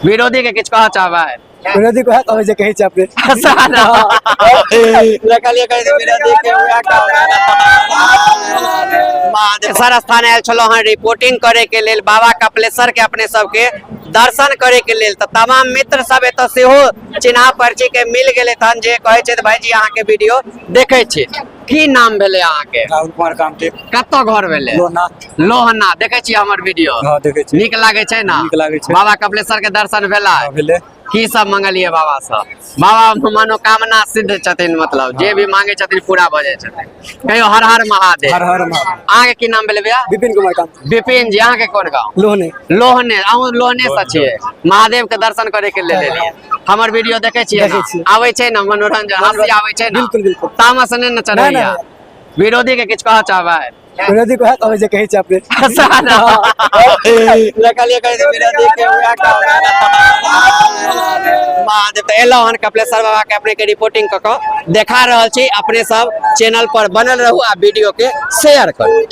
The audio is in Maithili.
विरोधी के किछु कहऽ चाहबै? विरोधी को है कहबै जे कहै छै अपने। देखलियै, कहै छै विरोधी के उएह कहबै। महादेव स्थान आयल छलहुँ हँ रिपोर्टिंग करे के लेल, बाबा कपिलेश्वर के अपने सबके दर्शन करे के लेल। तऽ तमाम मित्र सब एतऽ सेहो चिन्हा परिचय के मिल गेलै तहन जे कहै छथि, भाईजी, अहाँके वीडियो देखै छी। की नाम भेलै अहाँके? राहुल कुमार कामटे। कतऽ घर भेलै? लोहना। लोहना। देखै छी हमर वीडियो? हँ, देखै छी। नीक लागै छै ने? नीक लागै छै। बाबा कपिलेश्वर के दर्शन भेला? हँ, भेलै। की सब मंगलियै बाबा सँ? बाबा मनोकामना सिद्ध छथिन, मतलब जे भी मांगे छथिन, पूरा भऽ जाइ छथिन। कहियो हर हर महादेव। हर हर महादेव। अहाँके की नाम भेलै भैया? विपिन कुमार कामटे। विपिन जी, अहाँके कोन गाँव? लोहने। लोहने। अहूँ लोहने से छियै? महादेव के दर्शन करे के लेल एलियै? हमर वीडियो देखै छियै ने? देखै छियै। आबै छै ने मनोरंजन, हंसी आबै छै ने? बिल्कुल, बिल्कुल। तामस नहि ने चढ़ैया? नहि। विरोधी के किछु कहऽ चाहबै? विरोधी को है कहबै जे कहै छै अपने। देखलियै, कहै छै विरोधी के उएह कहबै। महादेव। तऽ एलहुँ हन कपिलेश्वर बाबा के अपने के रिपोर्टिंग कऽ कऽ देखा रहल छी। अपने सब चैनल पर बनल रहू आ वीडियो के शेयर करू।